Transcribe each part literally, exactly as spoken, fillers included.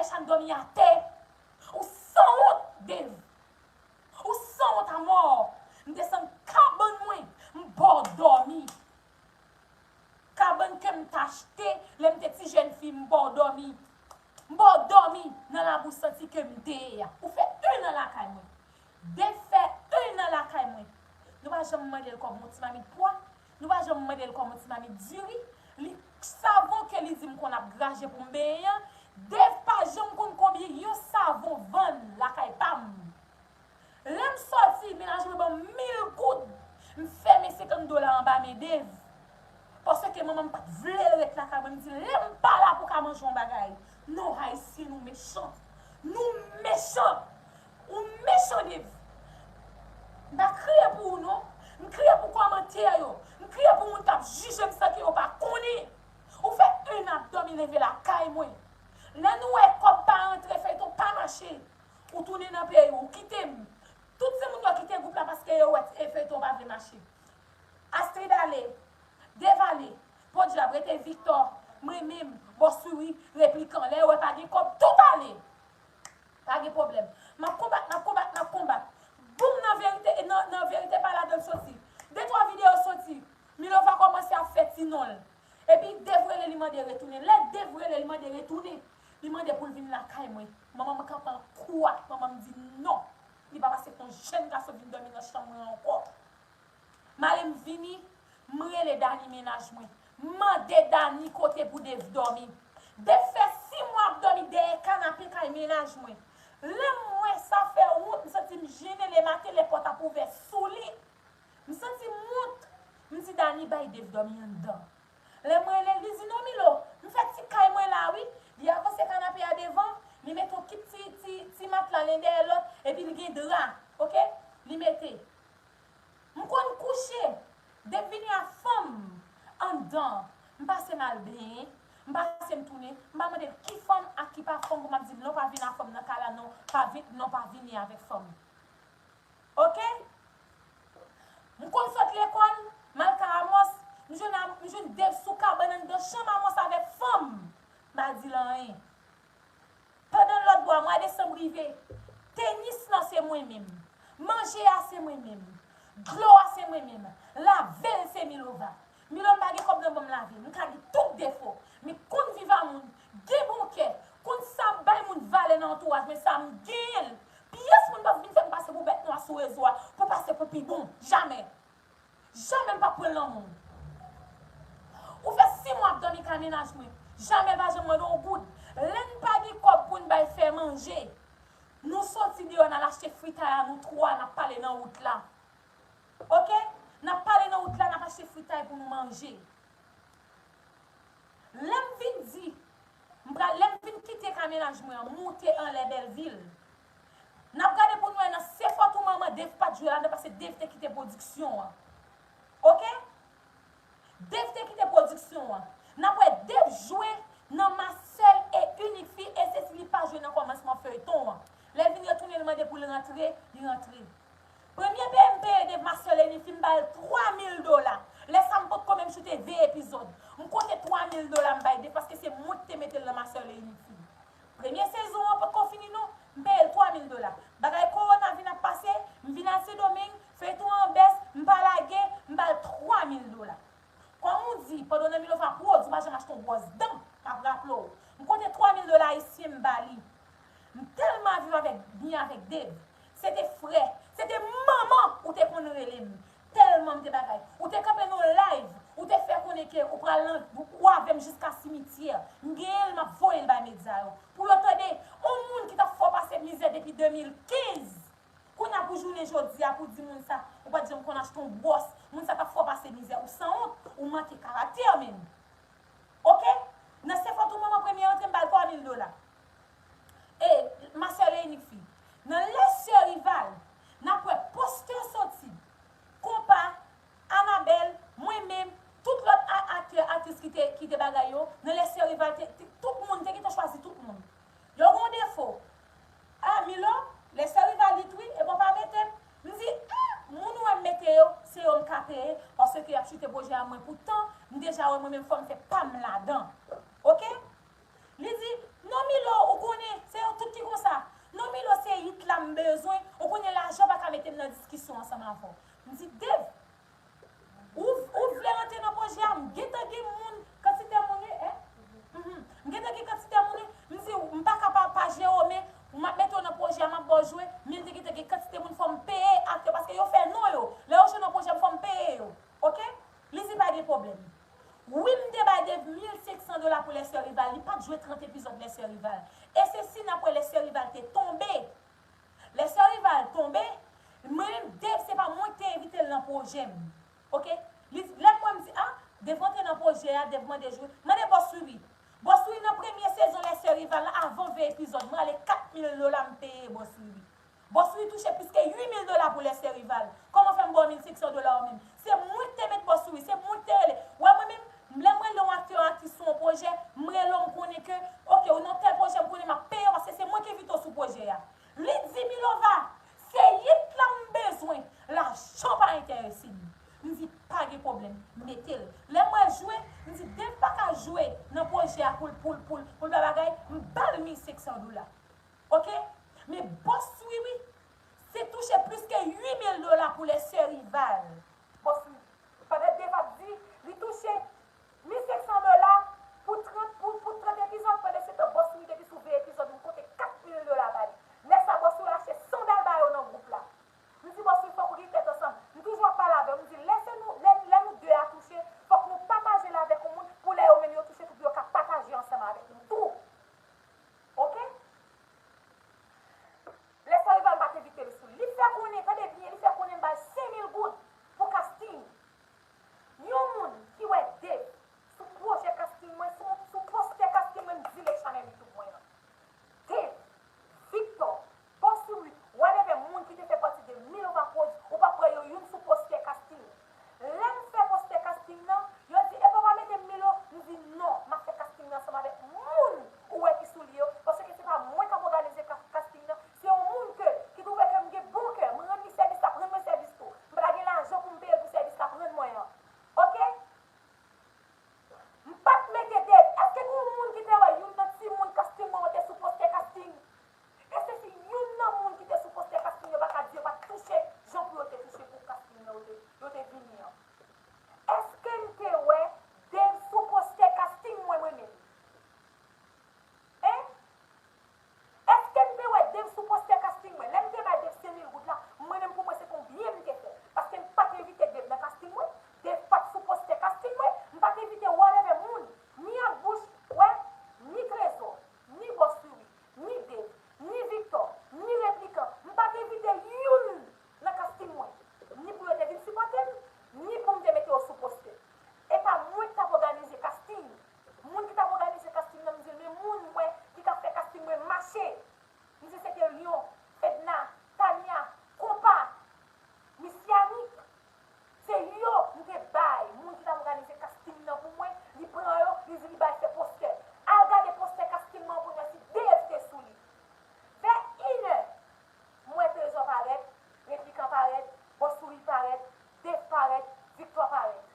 Chèche al dòmi atè. Ou sanwont, Dave. Ou sanwont amò. M desann kabann mwen, m ba w dòmi. Kabann ke m t achte lè m te ti jèn fi, m ba w dòmi. M ba w dòmi nan labou santi ke m te ye a. Ou fè en an lakay mwen. Dave fè en an lakay mwen. Nou pa janm mande l kòb yon ti mamit pwa. Nou pa janm mande l kòb yon ti mamit diri. Li, savon ke li di m konn ap graje pou m benyen an, Dave pa janm konn konbyen yon savon vann lakay pa m. Lè m sòti, mennaj mwen ban m mil goud. M fèmen senkant dola anba men Dave. Paske manman m pa t vle l ret lakay mwen. M di, lè m pa la pou ka manje yon bagay. Non, Ayisyen, nou mechan. Nou mechan. Ou mechan, Dave. M pa kriye pou ou, non. M kriye pou kòmantè yo. M kriye pou moun k ap jije m san ke yo pa konnen. Ou fè en an ap dòmi leve lakay mwen. Lè nou wè kòb pa rantre, feyton pa mache. Ou tounen nan peyi w, ou kite m. Tout timoun yo kite gwoup la paske yo wè e feyton pa vle mache. Astrid ale, Dave ale, podyab, rete Victor, mwen menm, Bòswiri, Replikan. Lè yo wè pa gen kòb, tout ale. Pa gen pwoblèm. M ap konbat, m ap konbat, m ap konbat. Boum, nan verite, nan, nan verite pa ladan l soti. De twa videyo soti. Milova kòmanse ap fè ti non l. Epi Dave rele li mande retounen. Lè Dave rele li mande retounen, li mande pou l vin lakay mwen. Manman m kanpe an kou a. Manman m di non. Li pa pase pou yon jèn gason vin dòmi nan chanm mwen ankò. M ale m vini, m rele Dani mennaj mwen. M mande Dani kote pou Dave dòmi. Dave fè sis mwa ap dòmi dèyè kanape kay mennaj mwen. Lè m wè sa fè wont, m santi m jennen, lematen lè pòt ap ouvè sou li. M santi m wont. M di Dani bay Dave dòmi anndan. Lè m rele l, li di non Milo, m fè ti kay mwen la wi. Li avanse kanape a devan, li mete yon kit ti, ti, ti matla len dèyè lòt, epi li gen dra, oke? Li mete. M konn kouche, Dave vini a fanm anndan. M pase m al benyen, m pase m tounen, m pa mande l ki fanm ak ki pa fanm pou m ap di l non pa vin a fanm nan kay la non, pa vin, non pa vini avèk fanm. Oke? M konn sot lekòl, m al kay Amòs, m jwenn, m jwenn Dave sou kabann anndan chanm Amòs avèk fanm. M pa di l anyen. Pandan lòt bò a, mwa desanm rive, tenis lan se mwen menm. Manje a se mwen menm. Dlo a se mwen menm. Lave l se Milova. Milo m pa gen kòb nan ban m lave. M ka gen tout defo. Men konn viv a moun, gen bon kè, konn sa bay moun valè nan antouraj mwen, sa m genyen l. Pyès moun p ap vin fè m pase pou bèt nwa sou rezo a, pou pase pou pi bon. Jamè. Jamè m p ap pran l nan men w. Ou fè sis mwa ap dòmi kay mennaj mwen. Jamè l pa janm mande w yon goud. Lè n pa gen kòb pou n bay fè manje, nou soti deyò, n al achte fritay a nou twa, n ap pale nan wout la. Oke? N ap pale nan wout la, n ap achte fritay pou nou manje. Lè m vin di, m pral, lè m vin kite kay mennaj mwen an, moute anlè Bèlvil. N ap gade pou n wè nan Se fòt ou manman, Dave pa t jwe ladan paske Dave te kite pwodiksyon an. Oke? Dave te kite pwodiksyon an. N ap wè Dave jwe nan Ma Seule et Unique Fille, e se si li pa jwe nan kòmansman feyton an. Lè l vin retounen, li mande pou l rantre, li rantre. Premye peye m peye Dave Ma Seule et Unique Fille, m ba l twa mil dola. Lè sa a, m potko menm choute ven epizòd. M konte twa mil dola m bay Dave paske se mwen ki te mete l nan Ma Seule et Unique Fille. Premye sezon an potko fini non, m peye l twa mil dola. Bagay kowona vin ap pase, m vin al Sendomeng, feyton an bès, m pa lage, m ba l twa mil dola. Kòm ou di, pandan w nan Milova pwodui, ou pa janm achte yon bwòs dan, m ap raple w. M konte twa mil dola ayisyen m ba li. M tèlman viv avèk, byen avèk Dave. Se te frè, se te manman ou te konn rele m. Tèlman m te bagay. Ou te kanpe nan yon live, ou te fè konnen ke ou pral nan, ou avè m jiska simityè. M genyen l, m ap voye l bay medya yo. Pou yo tande, yon moun ki t ap fè w pase mizè depi de mil kenz. Kounye a pou jounen jodi a, pou di moun sa, ou pa t janm konn achte yon bwòs, moun sa t ap fè w pase mizè, ou sanwont, ou manke karaktè menm. Oke? Nan Se fòt ou manman premye rantre m ba l twa mil dola. E, Ma Seule et Unique Fille. Nan Les Sœurs Rivales, n ap wè postè soti. Konpa, Anabèl, mwen menm, tout lòt a-, aktè, aktris ki te, ki te bagay yo, nan Les Sœurs Rivales, te, te, tout moun, te gentan chwazi tout moun. Yo gen yon defo. A, Milo, Les Sœurs Rivales li tou wi, epi w pa mete m. M di, a, moun ou wè m mete yo, se yo m ka peye, paske y ap choute pwojè a mwen. Poutan, m deja wè mwen menm fò m fè pa m ladan. Oke? Li di, non Milo, ou konnen, M di, Dave, ou, ou vle rantre nan pwojè a? M gentan gen moun, kantite moun wi, en? Mhm. M gentan gen kantite moun wi. M di, m pa ka pa, pa jere w, men m ap mete w nan pwojè a, m ap ba w jwe. Men m te gentan gen kantite moun, fò m peye aktè, paske yo fè non yo. Lè yo jwe nan pwojè m, fò m peye yo. Oke? Li di, pa gen pwoblèm. Wi, m te bay Dave mil senk san dola pou Lè Sè Rival. Li pa t jwe trant epizòd Lè Sè Rival. E se si n ap wè Lè Sè Rival te tonbe. Lè Sè Rival tonbe, mwen menm, Dave, se pa mwen ki te envite l nan pwojè m. Oke? Li, lè m wè, m di, a, Dave rantre nan pwojè a, Dave mande jwe. Mande Bòs Wiwi. Bòs Wiwi, nan premye sezon Lè Sè Rival la, avan ven epizòd, m rale kat mil dola, m peye Bòs Wiwi. Bòs Wiwi touche plis ke uit mil dola pou Lè Sè Rival. Kòman fè m ba w mil senk san dola ou menm? Se mwen ki te met Bòs Wiwi, se mwen ki te rele. Ou wè mwen menm, lè m rele yon aktè, yon aktris sou yon pwojè, m rele w, m konnen ke, oke, ou nan tèl pwojè, m konnen m ap peye w paske se mwen ki envite w sou pwojè a. Li di, Milova, se it la m bezwen, lajan pa enterese m. M di, pa gen pwoblèm, mete l. Lè m wè l jwe, m di, Dave pa ka jwe nan pwojè a pou l, pou l, pou l, pou l pa bagay, m ba l mil senk san dola. Oke? Men Bòs Wiwi, se touche plis ke uit mil dola pou Lè Sè Rival. Bòs Wiwi. Pandan Dave ap di, li touche mil senk san dola pou trant, pou, pou trant epizòd, pandan se tan Bòs Wiwi depi sou ven epizòd, m konte kat mil dola ba li. Lè sa, Bòs Wiwi achte sandal ba yo nan gwoup la. M di, Bòs Wiwi, fòk ou gen tèt ansanm. M toujou ap pale avè w. M di, lè se nou, lè, lè nou de a touche, fòk nou pataje l avèk yon moun, pou lè yo menm yo touche tou, pou yo ka pataje ansanm avèk nou tou. Oke? Lè Sè Rival pa t envite l sou li. Li fè konnen, tande byen, li fè konnen m ba l senk mil goud pou casting. Yon moun ki wè Dave sou pwojè casting mwen, sou, sou postè casting mwen, m di le chanèl YouTube mwen an. Dave, Victor, Bòs Wiwi, whatever, moun ki te fè pati de Milova Prodz, ou p ap wè yo youn sou postè casting. Lè m fè postè casting nan, yo di, epa w pa mete m Milo? M di, non, m ap fè casting nan ansanm avèk moun ou wè ki sou li yo, paske se pa mwen k ap òganize ka-, casting nan, se yon moun ke, ki twouve ke m gen bon kè, m rann li sèvis, l ap rann mwen sèvis tou. M pa ta gen lajan pou m peye l pou sèvis l ap rann mwen an. Oke? M pa t mete Dave. Èske gen yon moun ki te wè youn nan timoun casting mwen yo te sou postè casting? E se si youn nan moun ki te sou postè casting yo pa ka di yo pa t touche jan pou yo te touche pou casting nan yo te, yo te vini an? Èske m te wè Dave sou postè casting mwen, mwen menm? Hein? Èske m te wè Dave sou postè casting mwen? Lè m te bay Dave senk mil goud la, mwen menm pou mwen se te yon byen m te fè. Paske m pa t envite Dave nan casting mwen. Dave pa t sou postè casting mwen. M pa t envite whatever moun. Ni ak bouch, wè, ni Trezò, ni Bòs Wiwi, ni Dave, ni Victor, ni Replikan. M pa t envite youn nan casting mwen. Ni pou yo te vin sipòte m, ni pou m te mete yo sou postè. E pa mwen ki t ap òganize casting. Moun ki t ap òganize casting nan, m di l, men moun mwen ki ka fè casting mwen mache. M di se te Lyon, Fedna, Tania, Konpa, Miss Yanick. Se yo m te bay, moun ki t ap òganize casting nan pou mwen, li pran yo, li di li bay fè postè. Al gade postè casting mwen pou n wè si Dave te sou li. Vè inè, m wè Trezò parèt, Replikan parèt, Bòs Wiwi parèt, Dave parèt, Victor parèt.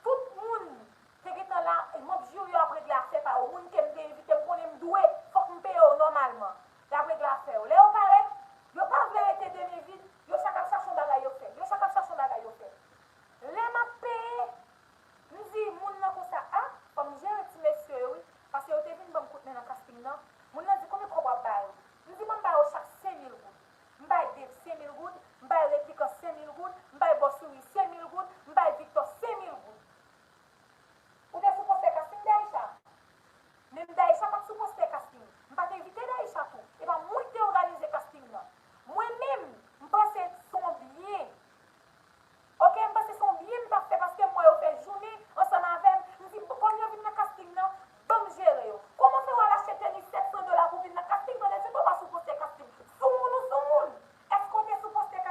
Tout moun te gentan la, e manm jiri yo ap regle afè pa yo. Moun ke m te envite, m konnen m dwe, fòk m peye yo nòmalman. Y ap regle afè yo. Lè yo parèt, yo pa vle rete de men vid, yo chak ap chache yon bagay yo fè. Yo chak ap chache yon bagay yo fè. Lè m ap peye, m di moun nan konsa, a, fò m jere ti mesye yo, wi, paske yo te vin ban m kout men nan casting nan. Moun nan di, konbyen kòb w ap ba yo? M di, bon, m ba yo chak senk mil goud. M bay Dave senk mil goud, m bay Replikan senk mil goud, m bay Bòs Wiwi senk mil goud, m bay Victor senk mil goud. Ou te sou postè casting, Daïcha? Menm Daïcha pa t sou postè casting. M pa t envite Daïcha tou. E pa mwen ki te òganize casting nan. Mwen menm, m panse se yon byen. Oke, m panse se yon byen m t ap fè paske m wè yo fè jounen ansanm avè m. M di, kòm yo vin nan casting nan, ban m jere yo. Kòman fè w al achte teni sèt san dola pou vin nan casting pandan se pa w pa sou postè casting? Soumoun ou soumoun? Èske w te sou postè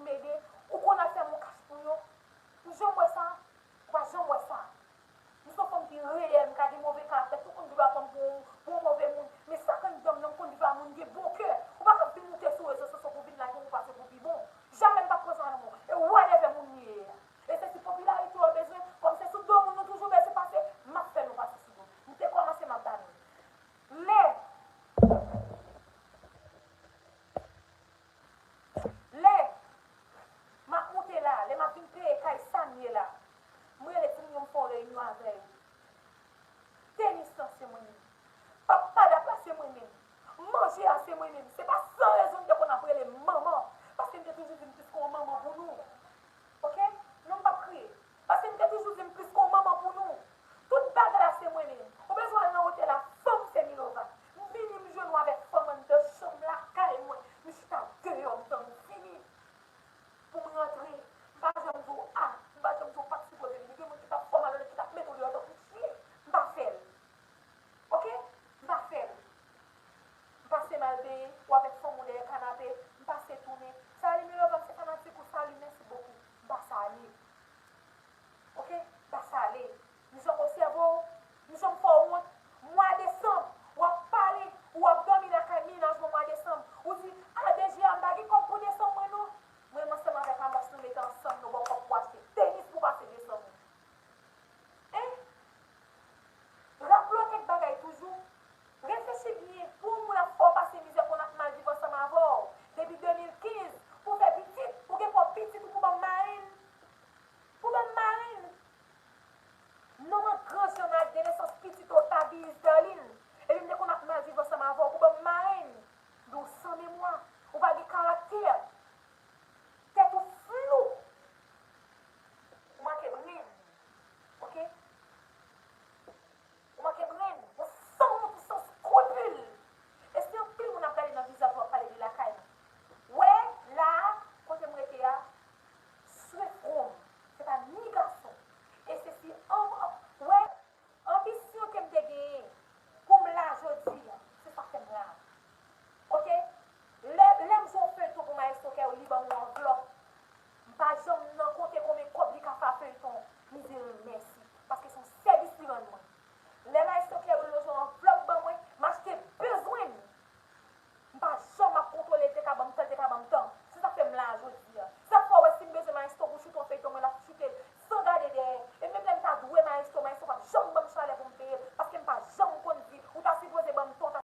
Mede, ou konn ap fè mokaf pou yo. Jan